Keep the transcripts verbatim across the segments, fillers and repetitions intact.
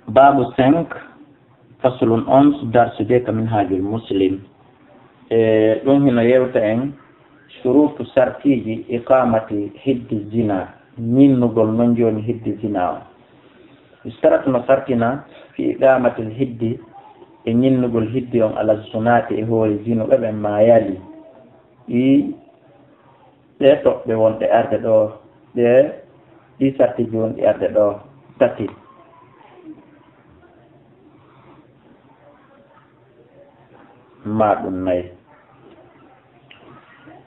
Baabu cinq, faslun onze, darsu de ka Minhajul Muslim. E ɗum hino yewta en surutu sartiiji iqamati hiddi zina, ñinnugol non jooni hiddi zina on. Istaratu no sartina fi iqamatil hiddi, e ñinnugol hiddi on ala zunaati e hoore zinuɓe ɓen ma yali. Ɗi Ɗee toɓɓe wonɗe arde ɗoo, ɗee, ɗii sartiiji wonɗi arde ɗoo, tati. Maa ɗum nayi.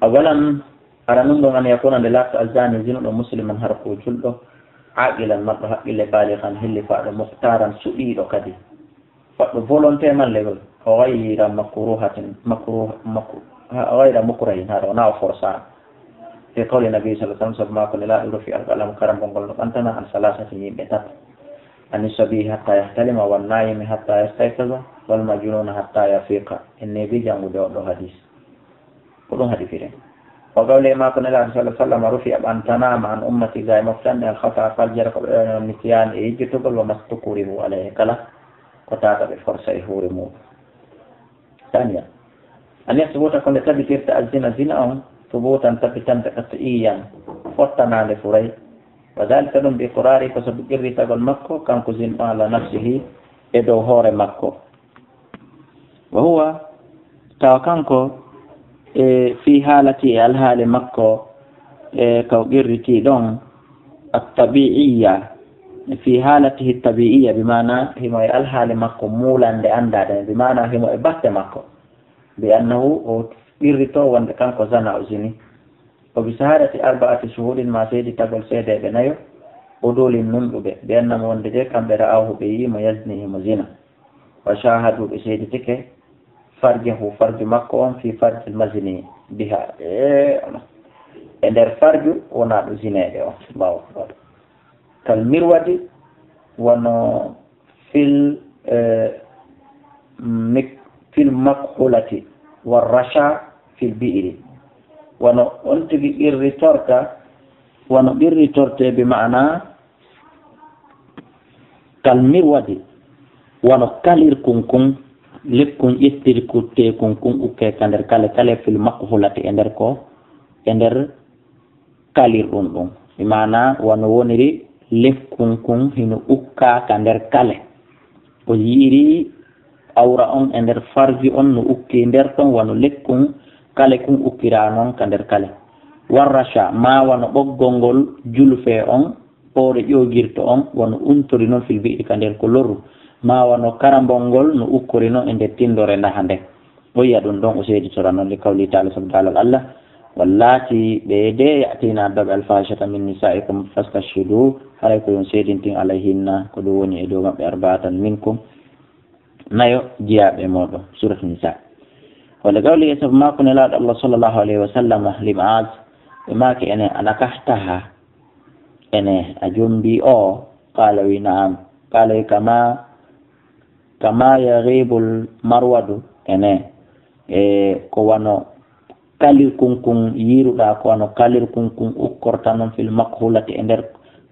Awalan, aranun ɗon, an yakuna, nde laata, alzani, zinuɗo, musliman, hara ko julɗo, aqilan, marɗo haqqille, balighan, hillifaaɗo, muqtaran, suɓiiɗo kadi. Waɗɗo volonté man lewol, o gayra makruhatin, makruh, makruh, ha, gayra mukrahin, haɗa wona o forsa. Fi qawli Nabi sallallahu alaihi wasallam, sabu maako Nelaaɗo, rufi al qalam, karambol ngol no ɓantana, an salasati, yimɓe tato. Ani sabi hatta yahtalima, wan naimi hatta yastayqiza, wal majnuna hatta yafiqa. En neebi janngude oɗo hadis. Ko ɗum haɗi firen. O gawle e maako Nelaaɗo sallallahu alaihi wasallam, rufi a ɓantanaama an ummati, ga e moftanɗe, al khata, faljere, ko ɓe ɗon on, nisyan, e yejjitugol, wa mastukrihu alayhi, kala ko taaka ɓe forsa e hoore muɗum. Taniya. An yasbuta, ko nde tabitirta, azzina, zina on, subutan, tabitande, qat'iyan, fottanaande furay. Wa dhalika, ɗum, bi iqrari, ko sabu qirritagol makko, kanko zin o, ala nafsihi, e dow hoore makko. Wa huwa, tawa kanko, e, fi haalati, e alhaali makko, e, ka o qirriti ɗon, attabi'iyya, fi haalatihi tabi'iyya, bi maana himo e alhaali makko muulande anndaade, bi maana himo e batte makko, bi annahu, o qirrito wonde kanko zana, o zini. O bi shahadati arba'ati shuhudin, ma seeditagol seedeeɓe nayo, udulin, nunɗuɓe, bi annahum, wonde de kamɓe ra'awhu, ɓe yi'i mo, yazni, himo zina. Wa shahadu, ɓe seeditike, farjahu, farju makko on, fi farjil mazni biha, e, e nder farju wonaaɗo zineede on. Allahu akbar. Kal mirwadi, wano fil, eh, mik-, fil makhulati, war rasha fil bi'ri. Wano on tigi qirritorta, wano qirritorte, bi maana kal mirwadi, wano kalirkun kun, lekkun ƴettirkutekun kun, ukke ka nder kale, kale, fil makhulati, e nder ko, e nder kalirɗun ɗun. Bi maana wano woniri lekkun kun hino ukka ka nder kale. O yi'iri awra on e nder farji on no ukki nder ton, wano lekkun kale kun ukkira non ka nder kale. War rasha, ma wano ɓoggol ngol julfe on, hoore ƴoogirto on, wano untori non, fil bi'ri, ka nder ko lorru, ma wano karambol ngol no ukkori non e nder tindore ndaha nde. O yi'a ɗum ɗon, o seeditoran non, li qawli ta'ala, sabu daalal Allah, wallati, ɓe de, ya'tina, addaɓe, al fahishata min nisa'ikum, fastashhidu, haray ko on seedintin, alayhinna, ko ɗum woni e dow maɓɓe, arba'atan minkum, nayo jiyaaɓe mooɗon. Surat Nisa. Wala gawli e sabu maako Nelaaɗo Allah sallallahu alayhi wa sallam, li Mu'az, ɓe maaki ene, anakahtaha, ene a jombi o? Qala wi na'am. Qala wi kama, kama yaghibul marwadu, ene, e ko wano kalirkun kun yiiruɗaa, ko wano kalirkun kun ukkorta non fil makhulati e nder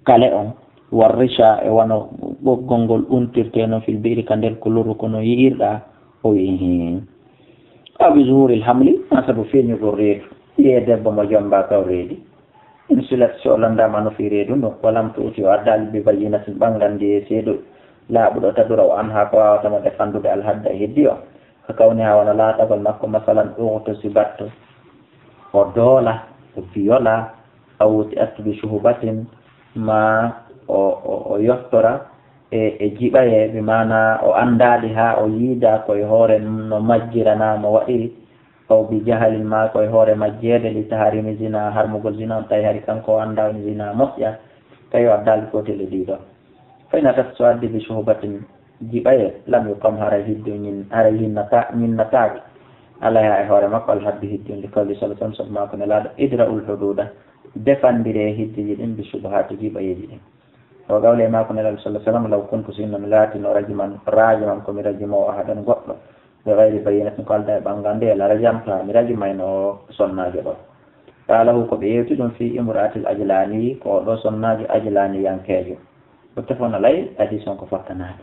kale on, war risha e wano ɓoggol ngol untirte non fil bi'ri ka nder ko lorru kono yi'irɗaa, o wi'i, "Hin." Aw bi zuhuril hamli, ma sabu feeñugol reedu, wi'e debbo mo jomba kaw reedi. In sulat, so o landaama no fii reedu ndun, walam tu'ti, o addaali, bi bayyinatin, ɓangandi e seedu laaɓuɗo, tadura o anha, ko waawata mo defandude, alhadda, e heddi o. Ka kawni haa wano laatagol makko, masalan, ughtusibat, o doola, o biyola, aw wuti'at bi shuhubatin, ma o, o, o yottora e, e jiɓaye, bi maana o anndaali haa o yiida ko e hoore no majjirana mo waɗiri, aw bi jahalin, ma ko e hoore majjeede, li taharimi zina, harmugol zina on, tawi hari kanko o anndaa woni zina moƴƴa, tawi o addaali gootel e ɗii ɗoo. Fa in atat, so addi, bi shuhubatin, jiɓaye, lam yuqam, haray hiddu ñin-, haray hinnata-, ñinnataake, alayha, e hoore makko, al haddu, hiddu, li qawli sallallahu alaihi wasallam, sabu maako Nelaaɗo, idra'ul hududa, defandire hiddeeji ɗin, bi shubuhati, jiɓayeeji ɗin. O gawle e maako Nelaaɗo sallallahu alaihi wasallam, law kuntu, sinno mi laatino, rajiman, rajiman, ko mi rajimoowo, ahadan, goɗɗo, bi ghayri bayyinatin, ko aldaa e ɓangande, la rajamtu, mi rajimayno o sonnaajo ɗo. Qaalahu, ko ɓe yewti ɗum, fi imra'atil ajlani, ko o ɗo sonnaajo ajlaniyankeejo. Muttafaqun alayh, hadis on ko fottanaade.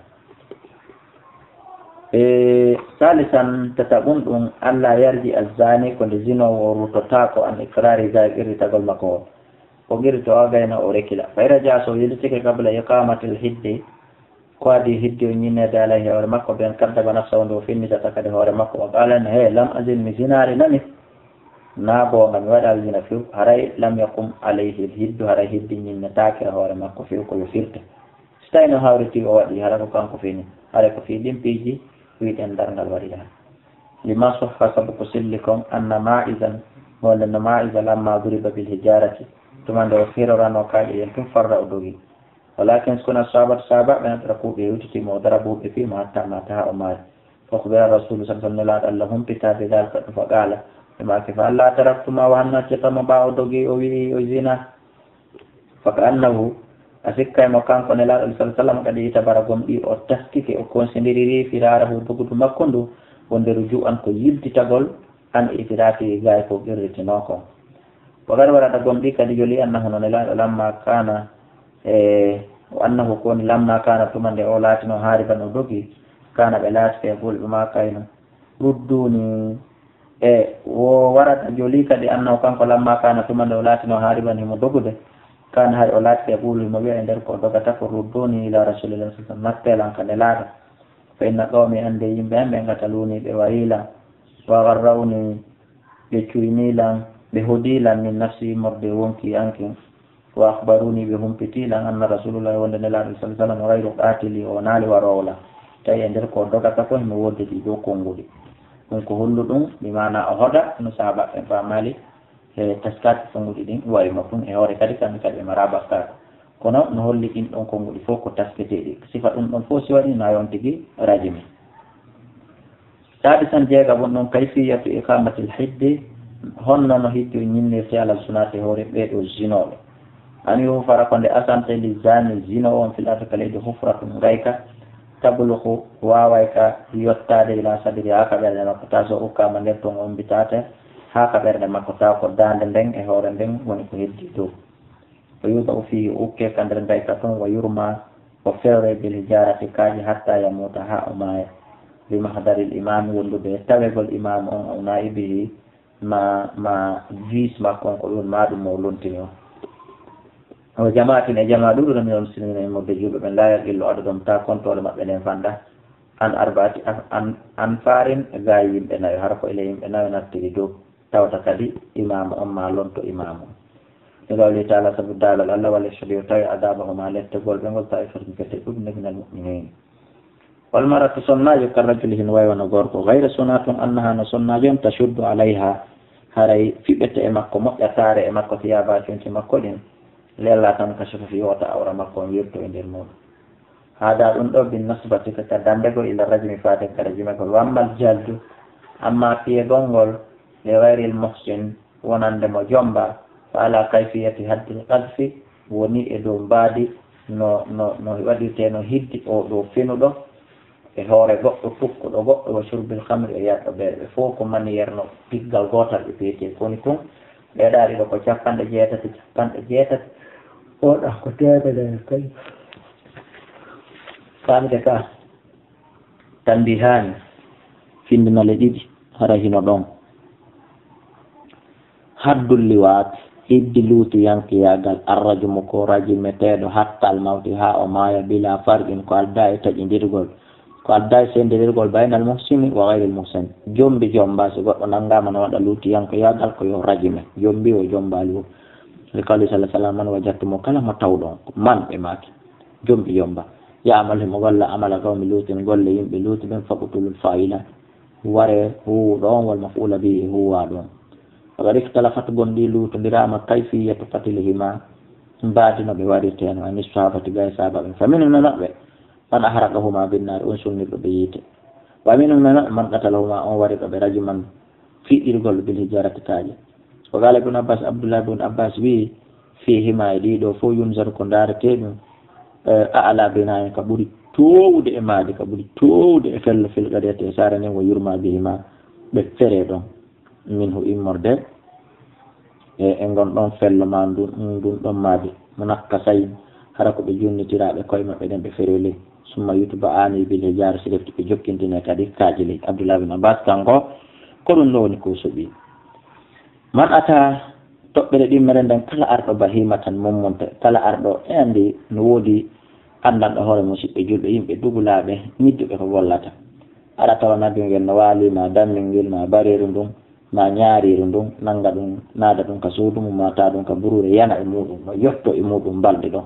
E salisan, tataɓun ɗum, alla yarji azzani, ko nde zinoowo o rutotaako, an iqrari ga qirritagol makko o. O qirrito o gayna o rekila. Fa ira ja, so yiltike qabla iqamatil hiddi, ko adi hiddi o ñinnede alayhi hoore makko, ben kaddaba nafsahu, nde o finnitata kadi hoore makko, o qala ne, he, lam azin, mi zinaali nani. Na goonga, mi waɗaali zina few. Haray lam yaqum alayhi hiddu, haray hiddi ñinnetaake e hoore makko few, ko yo firte. Si tawi no hawriti o waɗi, hara ko kanko fini. Haray ko fii ɗin piiji wiɗen darngal waɗi ɗan. Lima sahha, sabu ko selli kon, anna Ma'izan, wonde no Ma'iza lamma duriba bil hijarati, tuma nde o firorano kaaƴe ɗen tun, farra o dogi. Walakin, kono sahabat, sahabaɓe ɓen, adrakuhu, ɓe hewtiti mo, darabuhu, ɓe fii mo, hatta mata, haa o maari. Fa ukhbira Rasulu sallallahu alaihi wasallam, Nelaaɗo Allah humpita bi dhalika ɗum, fa qala, ɓe maaki, fa halla taraktuma, wa hanno accata mo ɓaawo dogi, o wi'i o zina. Fa ka annahu, a sikkay mo kanko Nelaaɗo sallallahu alaihi wasallam, kadi itabara gomɗii, o taskike, o konsidiriri firarahu, dogudu makko ndu, wonde ruju'an, ko yiltitagol, an itirafi, gay ko qirritinoo kon. Wa qad warada, gomɗii kadi joli, annahu, no Nelaaɗo, lamma kana, e, wa annahu, ko woni lamma kana, tuma nde o laatino hariban, o dogi, kana, ɓe laatike e ɓuuɓe ɓe maakayno, rudduni. E wo warada joli kadi, annahu, kanko, lamma kana, tuma nde o laatino hariban, himo dogude, kana, hari o laatike e ɓuuɓe, himo wi'a e nder ko dogata ko, rudduni ila Rasulillah sallallahu alaihi wasallam, nattee lan ka Nelaaɗo. Fa inna qawmi, annde yimɓe an ɓen, qataluni, ɓe warii lan, wa gharrawni, ɓe cuynii lan, ɓe hodii lan, min nafsi, immorde e wonkii an kin. Wa akhbaruni, ɓe humpitii lan, anna Rasulullah, wonde Nelaaɗo sallallahu alaihi wasallam, ghayru qatili, o wonaali waroowo lan. Tawi e nder ko dogata ko, himo woodde ɗii ɗoo konnguɗi. Ɗum ko holluɗum, bi maana o hoda, no sahabaɓe ɓen faamaali, e taskaaki konnguɗi ɗin, wawi mo tun e hoore kadi, kamɓe kadi ɓe maraa bakkaatu. Kono no holli ɗin ɗon konnguɗi fof ko tasketeeɗi. Sifa ɗum ɗon fof si waɗi, na yon tigi rajimi. Sadisan, jeegaɓun ɗon, kayfiyatu iqamatil hiddi, honno no hiddi o ñinnirte, alal sunati, hoore ɓee ɗoo zinooɓe. An yuhfara, ko nde asante, li zani, zinoowo on, fil ardi, ka leydi, hufratun, ngayka, tabluqu, waaway ka yottaade, ila sadri, haa ka ɓernde makko, taa so ukkama nder ton, o umbitaate haa ka ɓernde makko, taa ko daande nden e hoore nden woni ko heddi dow. Fa yudau fihi, o ukke ka nder ngayka ton, wa yurma, o fewre, bil hijarati, kaaƴe, hatta yamuta, haa o maaya. Bi mahdaril imami, wondude e tawegol imaamu on, aw naibihi, ma, ma vice makko on, ko ɗum ma ɗum mo lontini on. O jamaatin e jamaa ɗuuɗuɗo min al muslimina, immorde juulɓe ɓen, la yaqillu adadum, taa kontoore maɓɓe nden fanda, an arbaati an, an, anfarin, gaa yimɓe nayo, hara ko ile yimɓe nayo nattiri dow. Tawata kadi imaamu on ma lonto imaamu on. Li qawlihi taala, sabu daalal Allah, wal yashhadu, yo tawi, adabahuma, lettegol ɓe ngol, taifatun, fete ɗuɗɗunde, minal mu'minin. Wal mar'atu, sonnaajo, kal rajuli, hino way wano gorko, ghayra, sonaa tun, annaha, no sonnaajo on, tashuddu alayha, haray fiɓete e makko, moƴƴataare e makko, thiyaba, conci makko ɗin, li alla tankashifa, fii wota awra makko on wirto e nder muɗum. Hada, ɗum ɗo, bin nasbati, ko ka dandegol, ila rajmi, faade ka rajimegol. Wa ammal jaldu, amma piyegol ngol, li ghayril muhsin, wonande mo jomba, fa ala kayfiyati haddil qadfi, woni e dow mbaadi no, no, no waɗirte no hiddi o ɗo finuɗo e hoore goɗɗo, tukkuɗo goɗɗo, wa shurbil khamri, e yarɗo beere. Ɓe fof ko manière no piggal gootal ɓe piyete. Ko woni tun, ɓe ɗa ɗiɗo ko capanɗe jeetati, capanɗe jeetati, o ɗa ko teemedere kay. Famde ka. Tanbihani, findinale ɗiɗi, hara hino ɗon. Haddul liwaat, hiddi luutuyankeyaagal, arrajumu, ko rajimeteeɗo, hattal mawti, haa o maaya, bila farqin, ko aldaa e taƴindirgol, ko aldaa e sendirgol, baynal muhsini wa gayril muhsin. Jombi jomba, si goɗɗo nangaama no waɗa luutuyankeyaagal, ko yo rajime. Jombi o jombaali o. Li qawli sallallahu alaihi wasallam, man wajadtumu, kala mo tawɗon, man ɓe maaki. Jombi jomba. Ya'mal, himo golla, amala qawmi Luutin, golle yimɓe Luuti ɓen, faqtulul fa'ila, ware huuwuɗo on, wal maf'ula bihi, e huuwaaɗo on. Faqad ikhtalafat, gonɗii luutondiraama, kayfiyatu qatlihima, mbaadi no ɓe warirteeno, ani sahabati, gay sahabaɓe. Fa minhum, e maɓɓe, man ahraqahuma binnaari, on sunnirɗo ɓe yiite. Wa minhum, e maɓɓe, man qatalahuma, on waririɗo ɓe rajuman, fiɗɗirgol bil hijarati kaaƴe. Wa qala Ibn Abbas, Abdullah ibn Abbas wi'i, fihima, e ɗiɗo fof, yunzaru, ko ndaarete ɗum, eh, a'la bina'in, ka ɓuri toowude e maadi, ka ɓuri toowude e fello, fil qaryati, e saare nden, wa yurma bihima, ɓe fere ɗon, minhu, immorde e, e ngon ɗon fello ma ndun, ndun ɗon maadi, munakkasayn, hara ko ɓe junnitiraaɓe koye maɓɓe ɗen, ɓe fere ley. Summa yutba ani bil hijar, si refti ɓe jokkintine kadi kaaƴe ley. Abdullah bin Abbas kanko, ko ɗum ɗo woni ko suɓi. Man ata, toɓɓere ɗimmere nden, kala arɗo bahimatan mummunte, kala arɗo e anndi no woodi anndanɗo hoore mum siɓɓe julɓe, yimɓe dugulaaɓe, ñidduɓe ko gollata. Aɗa tawa nabi ngel no waali, ma dammingel, ma bareeru ndun, ma ñaariiru ndun, nannga ɗum, naada ɗum ka suudu mum, ma taa ɗum ka buruure, yana e muɗum, no yotto e muɗum mbalndi ɗon.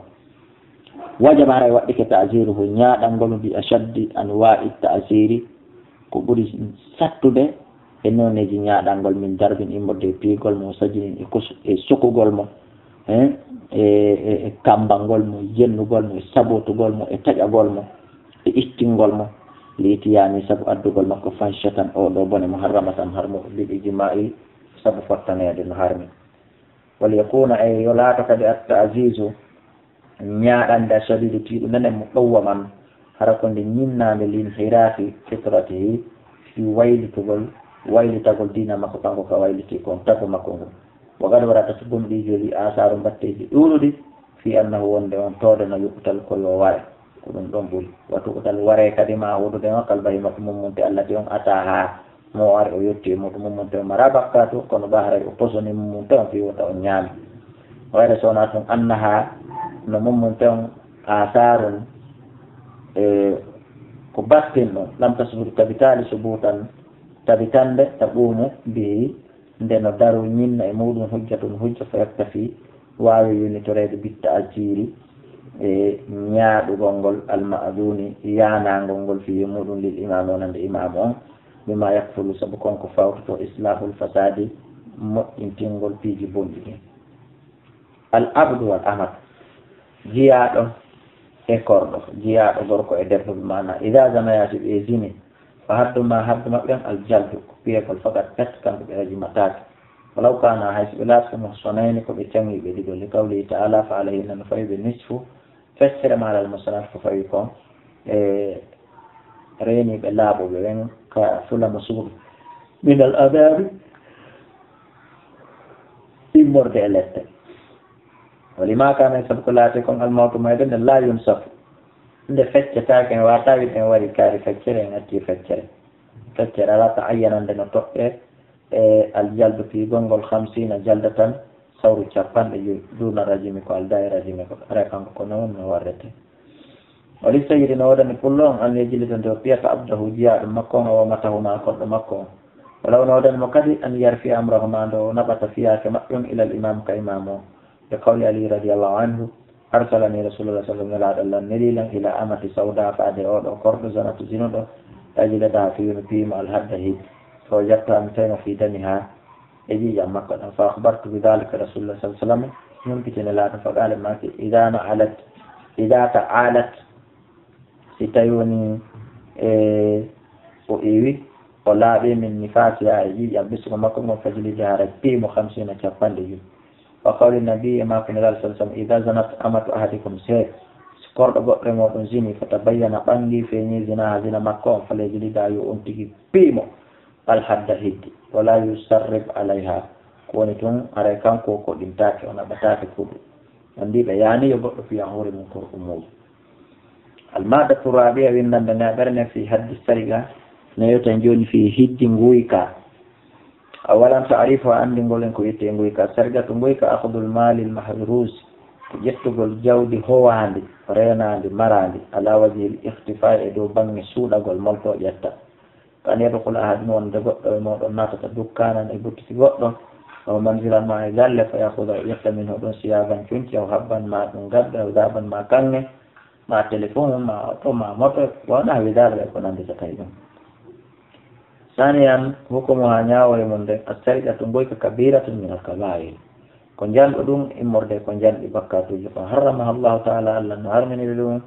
Wajaba, haray waɗɗike, ta'ziruhu, ñaaɗangol mo, bi ashaddi anwa'i ta'ziri, ko ɓuri sattude e nooneeji ñaaɗangol, min darbin, immorde e piigol mo, sajinin, e kus-, e sokugol mo, eh, e, e, e kammbangol mo, yennugol mo, e sabotugol mo, e taƴagol mo, e ittingol mo, li itiyani, sabu addugol makko, fahishatan, oo ɗoo bone, muharramatan, harmuɗo, bil ijma'i, sabu fottaneede no harmi. Wal yakuna, e yo laato kadi, at ta'zizu, ñaaɗande, ashadidu, tiiɗunde nden, muqawwaman, hara ko nde ñinnaande, li inhirafi fitratihi, fii waylitugol, waylitagol diina makko, kanko ka wayliti kon, tagu makko ngun. Wa qad waradat, gomɗii jooɗii, asaru, mbatteeji ɗuuɗuɗi, fii annahu, wonde on toodo no, yuqtal, ko yo ware, ko ɗum ɗon ɓuri. Wa tuqtal, ware kadi ma huudude on, kal bahimatu mummunte, allati, on, ataha, mo o ari o yetti e muɗum mummunte on, mara bakkatu, kono ɓa haray o posoni mummunte on fii wota on ñaami. Wayre so wonaa tun, annaha, no mummunte on, asarun, e, ko battinɗo, lam tasbut, tabitaali, subutan, tabitande, taqumu bihi, nde no daru ñinna e muɗum, hujjatun, hujja, fa yaktafi, waawi yonitoreede, bit ta'jiri, e ñaaɗugol ngol, al ma'duni, yaanangol ngol, fii muɗum, lil imami, wonande imaamu on, bima yakfulu, sabu kon ko fawtoto, islahul fasadi, moƴƴintingol piiji bonɗi ɗin. Al abdu wal amatu, jiyaaɗo e korɗo, jiyaaɗo gorko e debbo, bi maana, ida zanaya, si ɓe zini, fa haddu ma, haddu maɓɓe on, al jaldu, ko piyegol, fakat, pet, kamɓe ɓe rajimataake. Walaw kana, hay si ɓe laatike, muhsanayni, ko ɓe caŋiiɓe ɗiɗo, li qawlihi ta'ala, fa alayhinna, no fawi ɓe, nisfu, feccere, ma alal muhsanat, ko fawi kon e reeniiɓe laaɓuɓe ɓen ka fulamo suudu, minal adaabi, immorde e lette. Wali ma kana, sabu ko laati kon, al mawtu, mayde nde, la yunsafu, nde feccetaake, en waata wiide en wari kaari feccere, en acci feccere. Feccere alaa ta'ayyanande no toɗɗee, e aljaldu, piigol ngol, khamsina jaldatan, sawru cappanɗe joyi, duna rajimi, ko aldaa e rajimi, ko haray kanko ko non no warrete. Wali sayyidi, no woodani pullo on, an yajlida, nde o piyata, abdahu, jiyaaɗo makko on, aw amatahu, ma korɗo makko on. Walaw, no woodani mo kadi, an yarfi amrahuma, nde o naɓata fiyaake maɓɓe on, ilal imam, ka imaamu on. Li qawli Ali radiyallahu anhu, arsalani Rasulullah sallallahu alaihi wasallam, Nelaaɗo Allah nelii lan, ila amati sawda, faade oo ɗoo korɗo, zanat, zinuɗo, ajladaha, fii yo mi piyi mo, al hadda, hidde. Fa wajadtuha, mi tawi mo, fii damiha, e ƴiiƴam makko ɗam. Fa akhbartu bi dhalika Rasulullah sallallahu alaihi wasallam, mi humpiti Nelaaɗo, fa qala, maaki, idha na'alat, idha ta'alat, si tawi woni, e, o iwi, o laaɓi, min nifasiha, e ƴiiƴam ɓesngu makko ngon, fajlidiha, haray piyi mo, khamsina, cappanɗe joyi. Wa qawli nabi, e maako Nelaaɗo sallallahu alaihi wasallam, idha zanat amatu ahadikum, si korɗo goɗɗo e mooɗon zini, fatabayyana, ɓangi, feeñi, zinaha, zina makko on, falyajlidha, yo on tigi piyi mo, al hadda, hidde, wala yusarrib alayha, ko woni tun, haray kanko o koɗintaake, o naɓataake kuɗu. Anndi ɓe yaani yo goɗɗo piya hoore mum korɗo muuɗum. Al maddatu rabi'a, winndannde nayaɓere nden, fii haddi sariqa, no yewta en jooni fii hiddi nguyka. Awalan, ta'rifu, anndingol en ko wi'etee nguyka. Sariqatu, nguyka, akhdul malil mahruz, ko ƴettugol jawdi howaandi, reenaandi, maraandi, ala wajhil ikhtifa, e dow baŋŋe suuɗagol, molto ƴetta. Ka an yadkhula ahadun, wonde goɗɗo e mooɗon naatata dukkaanan, e butiki goɗɗo, aw manzilan, ma e galle, fa ya'khudha, o ƴetta, minhu, ɗon, siyagan, conci, aw habban, ma ɗum gabbe, aw dhahaban, ma kaŋŋe, ma telefon, ma oto, ma moto, wa nahwi dhalika, e ko nannditata e ɗum. Saniyan, hukumuha, ñaawoore mum nden, as-sariqatu, nguyka, kabiratun minal kabair, ko njanɗo ɗum, immorde ko njanɗi bakkatuuji. Fa harramaha Allahu ta'ala, Allah no harminiri ɗum,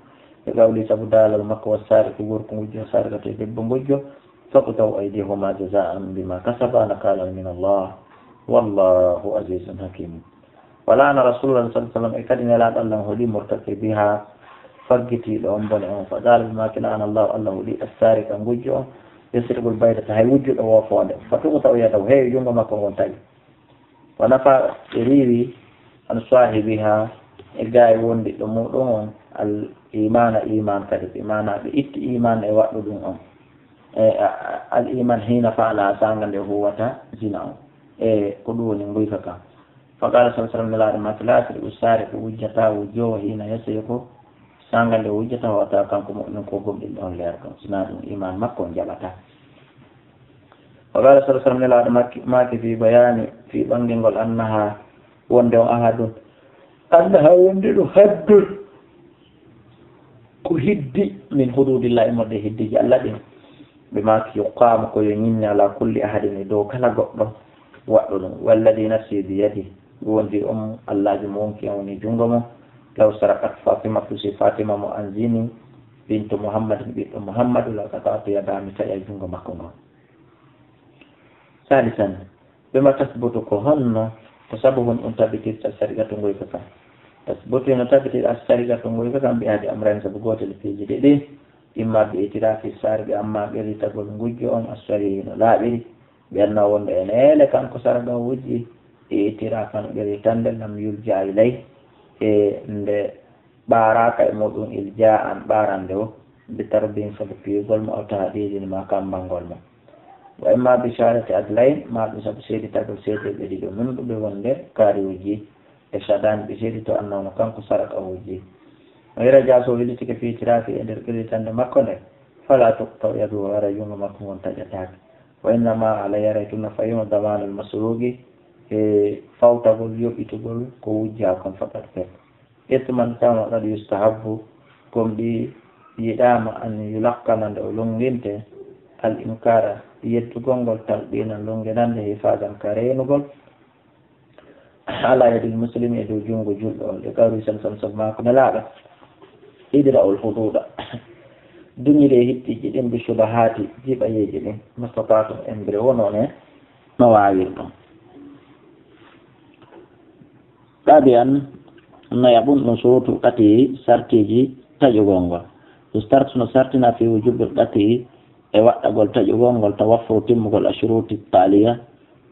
e qawli, sabu daalal makko, was-sariqu, gorko ngujjo, was-sariqatu, e debbo ngujjo, faqta'u aydiyahuma jazaan bima kasaba, nakaalan min Allah, wallahu azizun hakim. Wa la'ana Rasulullah sallallahu alaihi wasallam, e kadi Nelaaɗo Allah on hoɗi, murtakibaha, faggitiiɗo on bone on. Fa qala, ɓe maaki, la'ana Allahu, Allah hoɗi, as-sariqa, ngujjo on, yasriqul baydata, hay wujjuɗo woofoonde, fa tuqta'u yadahu, heewi junngo makko ngon taƴi. Wa nafa, ɓe riiwi, an sahibiha, e gaay wondiɗɗo muɗum on, al imana iman kadi, bi maana ɓe itti iman e waɗɗo ɗum on. E, a, a, al iman hina faala sanga nde huwata zina on. E, ko ɗum woni nguyka kan. Fa qala sallallahu alaihi wasallam, Nelaaɗo maaki, "La yasriqu sariqu, wujjata wujjoowo hina yasriqu, sanga nde wujjata, huwa kanko mu'min ko gomɗinɗo on leer ɗon." Sina ɗum iman makko on jaɓata. Wa qala sallallahu alaihi wasallam, Nelaaɗo maaki, maaki fi bayani, fi ɓangingol annaha, wonde on ahadun. Annaha wonde ɗum haddun. Ko hiddi min hududillahi, immorde e hiddiji Allah ɗin. Ɓe maaki, yuqamu, ko yo ñinne ala kulli ahadin, e dow kala goɗɗo waɗɗo ɗum. Walladi nafsi biyadi, wondi on Allaaji mo wonki on woni junngo mo. Law saraqat Fatimatu, si Fatima mo an zini, bintu Muhammadin, ɓiɗɗo Muhammadu, la qata'tu yadaha, mi taƴa junngo makko ngon. Salisan, bima tasbutu, ko honno, ko sabu hon ɗum tabitirta sarigatu ngoyka kan? Tasbutu no tabitir as sarigatu ngoyka kan bi ahadi amrani, sabu gootel piiji ɗiɗi. Imma bi itirafi sariqi, amma ɓerritagol ngujjo on, as sariqi no laaɓiri, ɓe anna wonde e neele kanko sarga o wujji, e itirafan ɓerritande lam yulja ilay, e nde ɓaaraaka e muɗum ilja'an ɓaarande o, bi tarbin sabu piyugol mo, aw tahdidin ma kambangol mo. Wa imma bi shahadati adlayn, ma ɗum sabu seeditagol seedeɓe ɗiɗo nunɗuɓe wonde kaari wujji, e shadani ɓe seedito annawno kanko saraka o wujji. O ira jaaso willitike fi itirafi e nder ɓirritande makko nde, fala tuqta'u yaduhu, hara junngo makko ngon taƴataake. Wa innama alayhi, haray tun no fayino damanul masruqi, e fawtagol yoɓitugol ko wujja kon faqat pet. Itman kama qad yustahabbu, gomɗi yiɗama an yulaqqana, nde o longinte, al inkara, yettugol ngol, talqinan, longinande, hifazan, ka reenugol, ala yadil muslimi, e dow junngo julɗo on, e qawli sallallahu alaihi wasallam, maako Nelaaɗo, idra'ul hududa, duñire e hiddiji ɗin, bi shubahati, jiɓayeeji ɗin, mastata'tum, embire wonone no waawirɗon. Ɗaɓi an nayaɓun no sootu qati sartiji taƴugol ngol. Ustartu no sartina fi wujubil qati e waɗɗagol taƴugol ngol, tawaffu timmugol ashuruti taliya,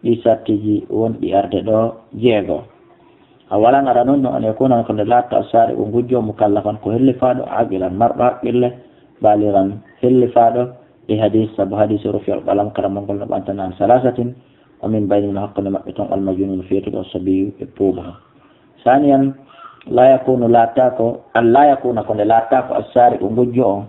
ɗi sartiji wonɗi arde ɗo jeego. A walan ara noon no an yakuna ko nde laatta assaari o ngujjo mukallafan ko hellifaaɗo, aqilan marɗo haqqille, baligan hellifaaɗo, e hadis sabu hadis o rufi al qalam karamol ngol no ɓantanaan salasatin, o min bayni no hakkunde maɓɓe toon almajunun feetuɗo sabiyu e puuba. Saniyan, la yakunu laattaako, an la yakuna ko nde laattaako assaari o ngujjo o,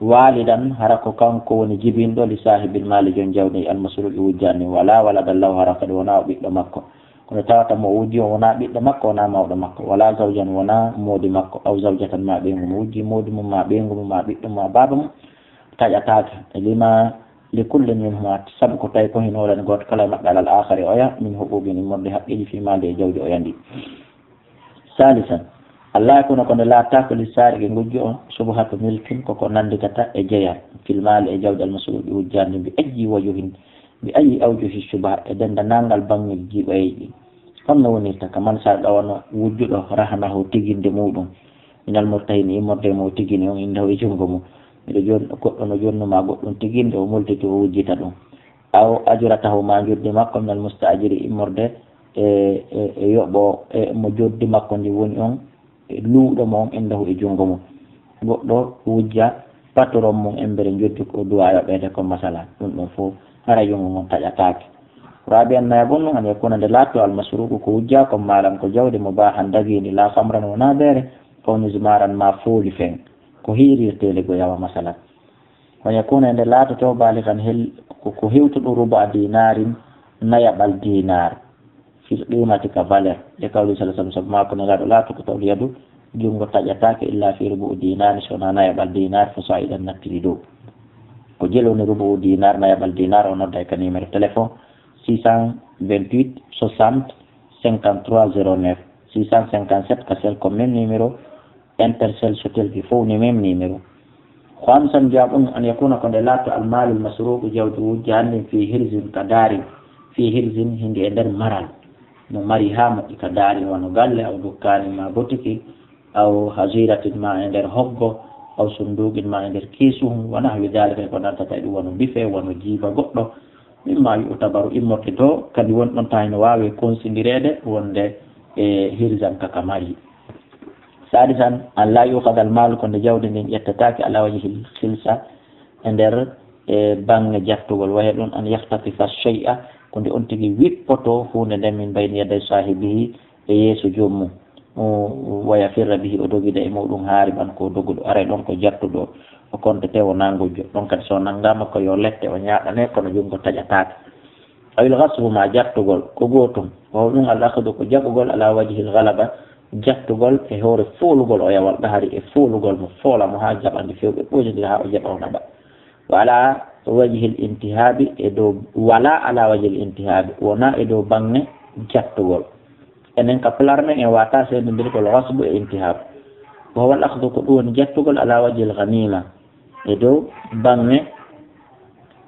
walidan, hara ko kanko woni jibinɗo, li sahibil mali, jon jawdi, almasruqi wujjaani, wala waladan lahu, hara kadi wonaa o ɓiɗɗo makko. Kono tawata mo o wujji o wonaa ɓiɗɗo makko, wonaa mawɗo makko, wala zawjan, wonaa moodi makko, aw zawjatan, ma ɓeyngu mo wujji, moodi mum, ma ɓeyngu mum, ma ɓiɗɗo mum, ma baaba mum, taƴataake. Lima, li kullin minhuma, sabu ko tawi ko hino wonani gooto kala e maɓɓe, alal aakhari oya, min huquqin, immorde haqqeeji, fi mali, e jawdi oya ndi. Salisan, Allah yakuna ko nde laattaako li saariqi ngujjo on, subhatu milkin, koko nannditata e jeya, fil maali, e jawdi almasruqi wujjaandi, bi ayyi wajuhin, bi ayyi awjuhi shubha, e denndaangal baŋŋeeji jiɓayeeji. Honno wonirta ka man sarqa wano wujjuɗo rahanahu tiginde muɗum, minal murtahini immorde mo tigini on indahu e junngo mum. Miɗo jon-, goɗɗo no jonnuma goɗɗum tiginde, o multiti o wujjita ɗum. Aw ajratahu, ma njoddi makko, minal mustaajiri immorde e, e, e yoɓo, e mo joddi makko ndi woni on, e luuɗo mo on indahu e junngo mum. Goɗɗo wujja patron mum embere njoddi ko duwa yoɓeede ko masala. Ɗum ɗum fof hara junngo mum taƴataake. Rabi'an, nayaɓun ɗum, an yakuna nde laatto almasruqu ko wujja ko maalan ko jawdi mubahan dagiindi, la khamran wonaa beere, aw mizmaran ma fooli fen. Ko hiirirteeli go yawa masala. Wa yakuna, nde laatoto, baligan hel-, ko, ko hewtuɗo ruba dinarin, nayaɓal dinar, fil qimati ka valeur. E kawli sallallahu alaihi wasallam, sabu maako Nelaaɗo laato ko tawli yadu, junngo taƴataake illa fi rubu dinari, so wonaa nayaɓal dinar, fo sa'idan nattiri dow. Ko jel woni rubu dinar, nayaɓal dinar, o nodda e ka numéro téléphone six cent vingt-huit soixante cinquante-trois zéro neuf, six cent cinquante-sept ka sel ko même numéro, Intercell, Sotelgi fof ni même numéro. Ko am san jaaɓun an yakuna ko nde laatto almaalul masruuqu jawdi wujjaandi fi hirzin ka daari, fi hirzin hindi e nder maral. Mo mari haa moƴƴi ka daari wano galle aw dukkaani ma botiki, aw haziratin ma e nder hoggo, aw sunduuqin ma e nder kiisuhun, wa nahwi daalika e ko nantata e ɗum wano bife, wano jiiba goɗɗo, mimma yu'tabaru immorde to, kadi won ɗon tawi no waawi konsindireede wonde e hirzan ka ka mari. Sadisan, an la yuqada al malu, ko nde jawdi ndin ƴettataake ala wajhil khilsa, e nder, e, bange jattugol. Waya ɗum an yakhtafifa shay'a, ko nde on tigi wippoto huunde nden min bayni yaday sahibihi, e yeeso joom mum. O, waya firra bihi, o dogida e muɗum haariban, ko doguɗo. Aray ɗon ko jattuɗo, o kontete wonaa ngujjo. Ɗon kadi so nangama ko yo lette o ñaaɗane, kono junngo taƴataake. Awil ghasbu, ma jattugol, ko gootum. Wawa ɗum al akhdu, ko jaɓugol, ala wajhil ghalaba, jattugol e hoore foolugol oya wal qahri, e foolugol mo, foola mo haa jaɓa ndi few, ɓe ɓoytodira haa o jaɓa o naɓa. Wa ala wajhil intihabi, e dow, wala ala wajhil intihabi, wona e dow bange jattugol. Enen ka pulaar men en wata sendindirgol ghasbu e intihab. Wawa al akhdu, ko ɗum woni jattugol, ala wajhil ghanima, e dow bange,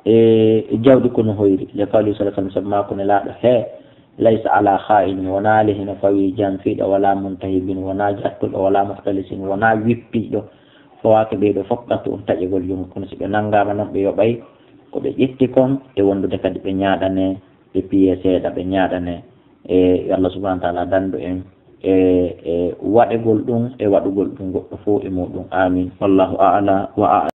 e jawdi kono hoyri. Li qawli sallallahu alaihi wasallam, sabu maako Nelaaɗo, he, laysa ala kha'inin, wona le hino fawi janfiiɗo, wala muntahibin, wona jattuɗo, wala muhtalisin, wona wippiiɗo. Fawaake ɓeyɗo fof ɓattu on taƴegol junngo, kono si ɓe nangama non ɓe yoɓay ko ɓe ƴetti kon, e wondude kadi ɓe ñaaɗane, ɓe piye seeɗa, ɓe ñaaɗane. E yo Allah subhanahu wa ta'ala dandu en e, e waɗegol ɗum, e waɗugol ɗum goɗɗo fof e muɗum. Amin. Wallahu a'la wa a'lam.